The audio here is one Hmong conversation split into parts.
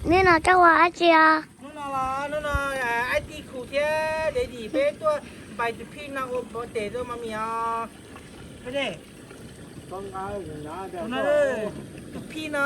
Hnub no koj ua dab tsi os? Hnub no los hnub no Aib Tij Khus thiab Dev Dim peb tuaj npais tus phij no ua birthday rau Mami os. Tus phij no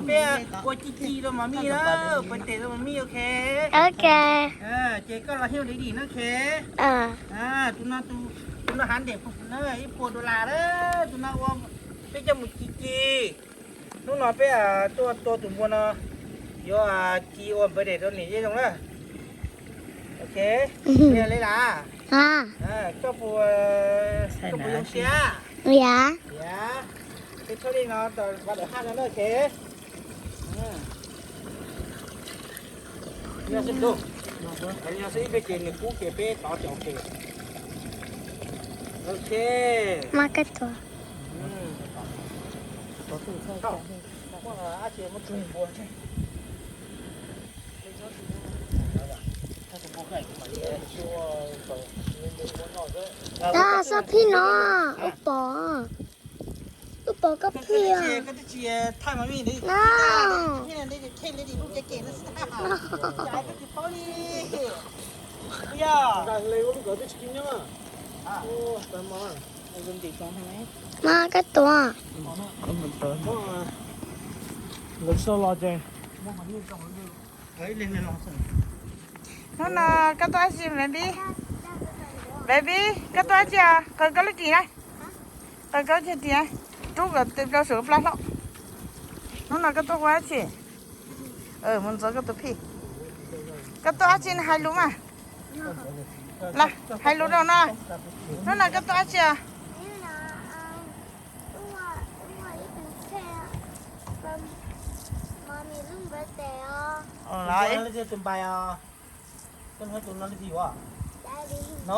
peb ua ci ci rau Mami na, birthday rau Mami, ok. Ok. Ces koj los hia Dev Dim na, ok. Tus no, tus no hav ntem na, ib puas dollar na, tus no ua, peb coj mus ci ci. Hnub no peb tuaj tua tus npua no, yuav ci ua birthday rau niam Zej Zoo na. Ok, li las, koj puas, koj puas zoo siab? Peb thaij li no, vaj dawm haj no na, ok. Nyob xwb, nyob xwb ib pliag ces nws kub ces peb tov ces ok. Ok. Tag, xob phij no, wb pom, wb pom koj phij. Mas koj tuav. Hnub no koj tuaj dab tsi, baby? Baby, koj tuaj dab tsi os? Qw koj lub ris na. Qw koj lub ris, rub kom tis plaub saum plab hlob. Hnub no koj tuaj ua dab tsi? Mus ntxuav koj tus phij. Koj tuaj dab tsi hais lus mas. Los hais lus rau no. Hnub no koj tuaj dab tsi os? Tus npais os. Koj hnov tus no li ua? No,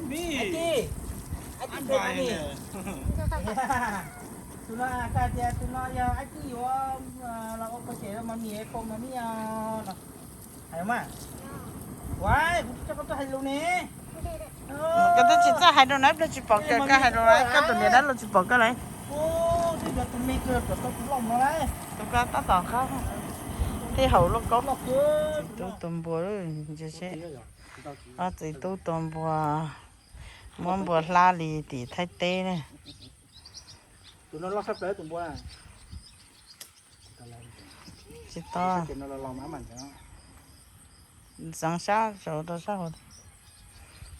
me. Aib Tij, Aib Tij, tus no koj tias tus no yog Aib Tij yuav los ua poj ces rau Mami, poj Mami os. Hais mas. Ua, kuv tsis tso koj tuaj hais lus ne. Koj twb tsis txawj hais rau na, ib pliag tsis pom koj hais rau na, koj tus niam dab laug tsis pom koj lawm. Tus koj tab tom qab tej haum lauj kaub. Txiv tub tua npua, ntsia seb. Ob txiv tub tua npua, muab npua hlab li tim Thaib teb na. Tsis tau. Txeev sab saud rau sab hauv.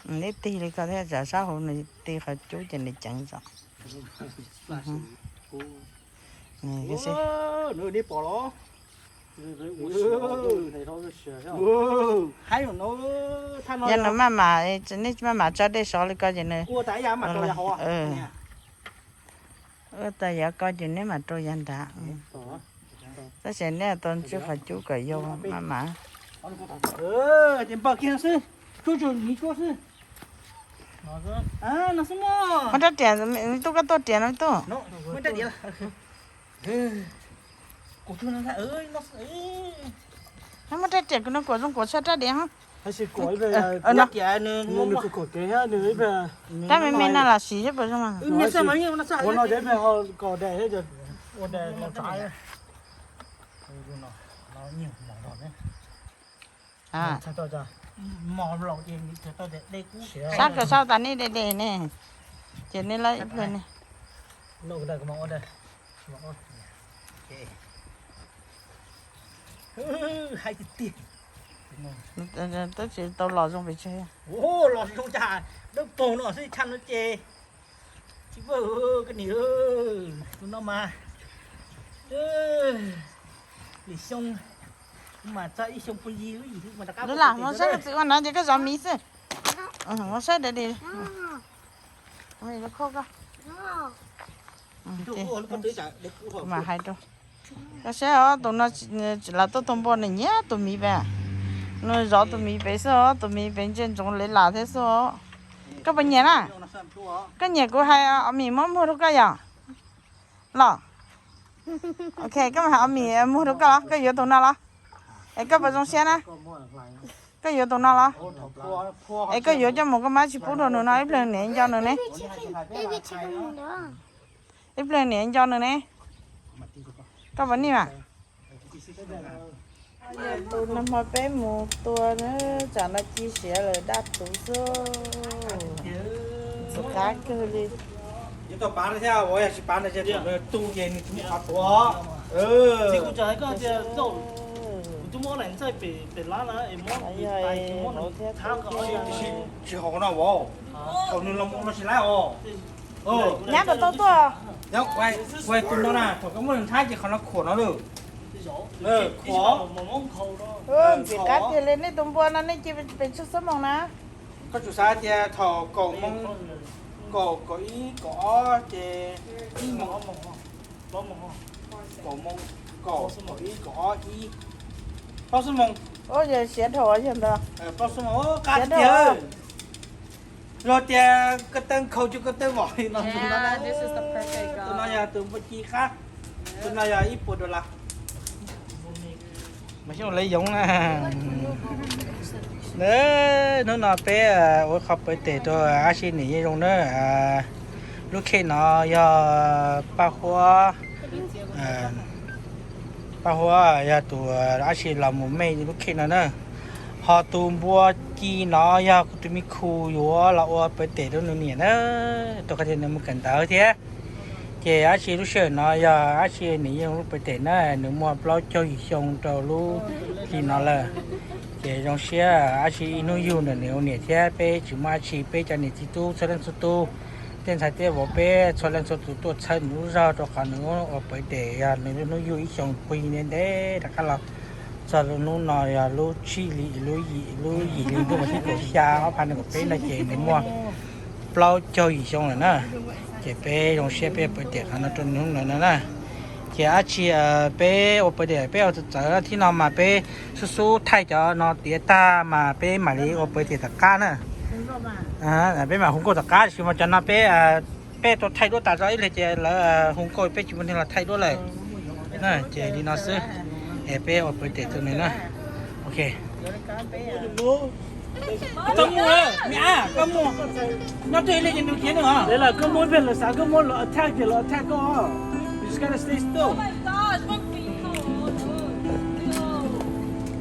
Neb tig li ko thiab, tsam sab hauv nws tig qhov cub ces nws ceev zog. Yog nws maj mam, neb maj mam tso dej sov li ko ces nws, ua tas yav ko ces neb mam rau yav nrad. Tab sis neb tau ntswj qhov cub kom yau maj mam. Muab rab riam, tub koj tuaj riam no tub. Muab rab riam kuv no kuam zoo kuam tshaj rab riam. Rab me me no los sim seb puas zoo. Sab kawg sab tas nej de de ne, ces nej lawv ib pliag ne. Twb tsis tau los zoo pes tsawg. Lwm xyoo mas tso ib xyoo phooj ywg ib yim lam mus saib koj txiv ua no ces koj zov miv xwb. Mus saib dai di. Mas hais rau koj saib os, tus no lam tuaj tua npua nws nyiam tus miv pem. Nws zov tus miv pem xwb os, tus miv pem ntsia ntsoov le lam thiab xwb os. Koj puas nyiam na? Koj nyiam kuv hais Mim muab muag rau koj yom? Los, ok, koj hais Mim muag rau koj los koj yuav tus no los? Es koj puas zoo siab na? Koj yuav tus no los? Es koj yuav coj mus koj mam tsis pub rau nws no, ib pliag niam nco nws ne. Ib pliag niam nco nws ne. Koj puas nij mas? Yog tus no hmo peb mus tua na, tsam no ci siav lawm daj tuv xwb. Ntxim qab kawg li. Yuav tau pav no thiab, yog tsis pav no ces thaum nws tu ces nws tsis muaj qhov tuav. Tsis haum no as, thaum nws los mus no tsis laib os. Nyab tau tau tuaj. Ua tus no na, thaum koj muab nws nthab ces qhov no khuam no lawm. Khuam. Ntxim qab tiag li, nej tus npua no nej cia pes tsawg xuab moos na? Koj tsum xav tias thaum kaum moos, kaum, kaum ib, kaum ob ces ib moos, kaum moos, kaum, kaum ib, kaum ob, ib, plaub xuab moos. Ua yog siav dhau yog ntawd. Plaub xuab moos qab tiag. Luag tias ko taw nkhaus cuag ko taw vom li no. Tus no yog tus npua ci qab, tus no yog ib puas dollar. Mas xyov lawv yoov na. Hnub no peb ua qhov pawv tes rau dab tsi niam yeej zoo na. Lub khej no yog Paj Huab, Paj Huab yog tus dab tsi los mus mej lub khej no na. Ho tus npua ci no yog kuv tus me khu yuav los ua pawv tes rau nws niam na, rau qhov tias nws mus kawm ntawv thiab. Ces dab tsi lub sij hawm no yog dab tsi niam yeej lub pawv tes na, nws muaj plaub caug yim xyoo rau lub hli no lawm. Ces zoo siab dab tsi ib hnub yug ntawm nws ua niam thiab peb tsis muaj dab tsi, peb cov niam txiv tub txhua leej txhua tus, tej ntxhais tej vauv peb txhua leej txhua tus tuaj txhawb nws lub zog rau qhov nws ua pawv tes yog nws lub hnub yug ib xyoo puag ntev ntev rov qab los txog lub hnub no yog lub tsib hli, lub yim, lub yim hli ntuj vas thib kaum xya ob phav nees nkaum peb no ces nws muaj plaub caug yim xyoo lawm na. Ces peb zoo siab peb pawv tes qhov no rau nws hnub no na. Ces dab tsi peb ua pawv tes peb ua txawv txawv thib no mas peb xub xub thaij cov no tiav tag mas peb mam li ua pawv tes tom qab na. Peb mam hu nkauj tom qab, tiam sis mas cov no peb, peb tau thaij duab tas tso ib leeg ces lawv hu nkauj peb tsis muaj neeg los thaij duab lawm. Ces li no xwb, es peb ua pawv tes rau nws na. Ok. Koj muaj, me ab, koj muaj. Nyob twg li ces nws khiav nws os. Lawv, koj muab peg lawv xav koj muab lawv attack ces lawv attack koj. You just gotta stay still.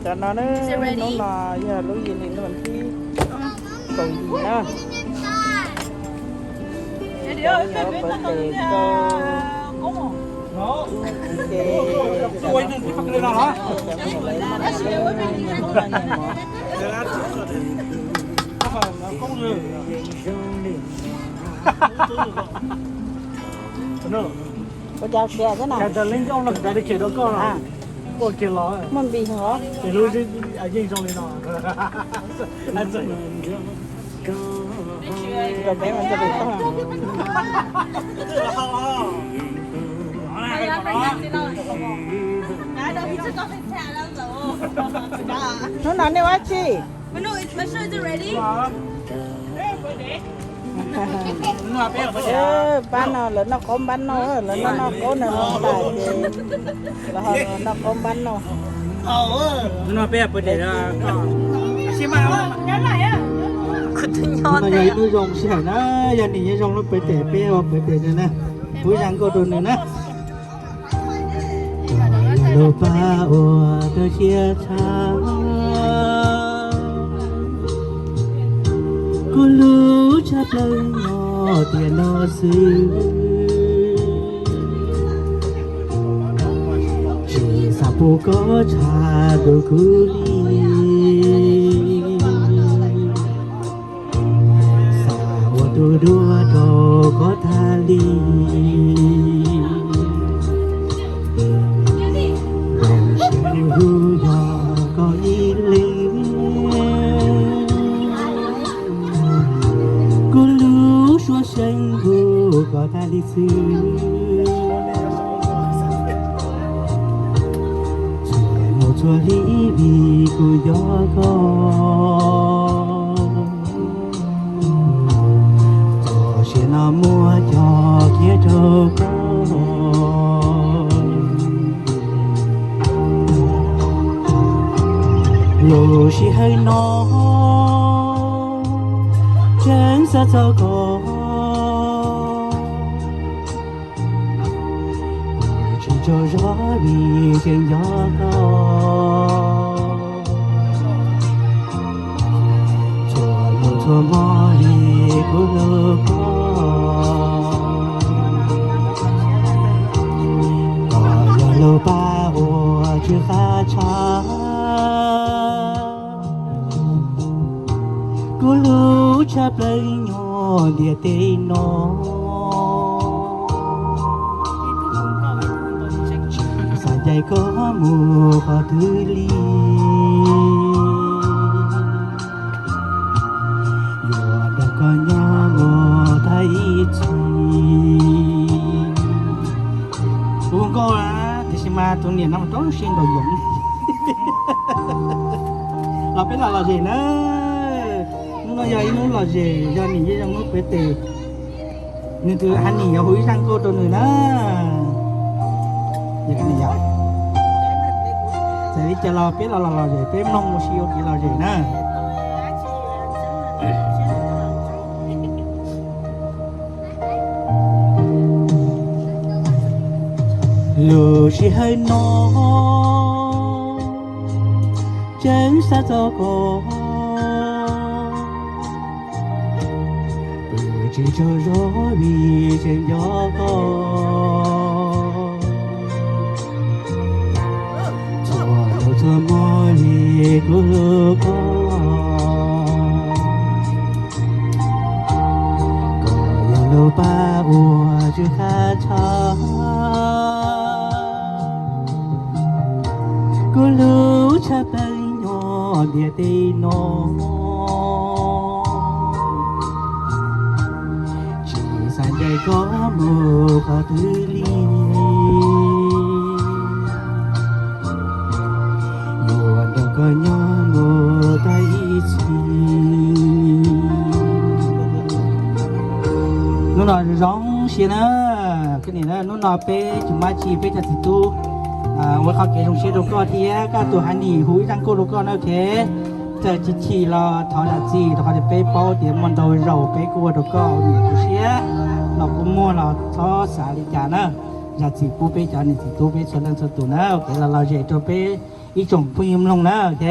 Cov no na, hnub no yog lub yim hli ntuj vas thib kaum yim na. Pawv tes rau ces ua cas siav thiab na? Muaj npis heev os. Rau peb mas rau pem toj. Hnub no nej ua dab tsi? Pab no lawv noj qaub npab no, lawv noj noj qaub na, tas ces lawv ho noj qaub npab no. Hnub no peb pawv tes, hnub no yog ib hnub zoo sij hawm na, yog niam yeej zoo lub pawv tes, peb ua pawv tes rau na, kuv zaj nkauj rau nws na. Lub pab uas kawg siab tshaj, kuv hlub tshaj plaws no tiam no xwb. Tsis xav pub koj tshaj tus kuv li. Xav ua tus duab rau koj tag li. Zoo siab hlub yog koj ib leeg. Kuv lub suab seev hlub koj tag li xwb. Txhua mus txhua hli vim kuv nco koj. Txoj sia no muab cog kiag rau koj. Lub sij hawm no tseem xav txog koj. Tsis tsaug zog vim tseem nco koj. Qab tshaj, kuv hlub tshaj plaws nyuag ntiaj teb no. Tsis xav ncaim koj mus qhov twg li, yuav nrog koj nyob mus tag ib txhis. Kuv nkauj na, tiam sis mas tus niam no mas rau siab nraus yoov. Los peb los lom zem na. Hnub no yog ib hnub lom zem, yog niam yij zoo lub peb tes. Nws tus Honey yuav hu ib zaj nkauj rau nws na. Txawm li cas los peb los los lom zem, peb mloog mus si ua kev lom zem na. Lub sij hawm no tseem xav txog koj, pw tsis tsaug zog vim tseem nco koj. Txhua hnub txhua hmo li kuv hlub koj, koj yog lub paj uas tsw qab tshaj. Kuv hlub tshaj plaws nyuag ntiaj teb no. Tsis xav ncaim koj mus qhov twg li, yuav nrog koj nyob mus tag ib txhis. Hnub no zoo siab na, hnub no peb tsis mab tsi peb cov txiv tub ua qhov kev zoo siab rau koj thiab koj tus Honey hu ib zaj nkauj rau koj na, ok. Txawm tsis chim los thov zam txim rau qhov tias peb paub tias muaj ntau zaus peb kuj ua rau koj niam tu siab, los kuj muaj los txhob xav li cas na. Zam txim pub peb cov niam txiv tub peb txhua leej txhua tus na, ok, los lom zem rau peb ib tsoom phooj ywg mloog na, ok.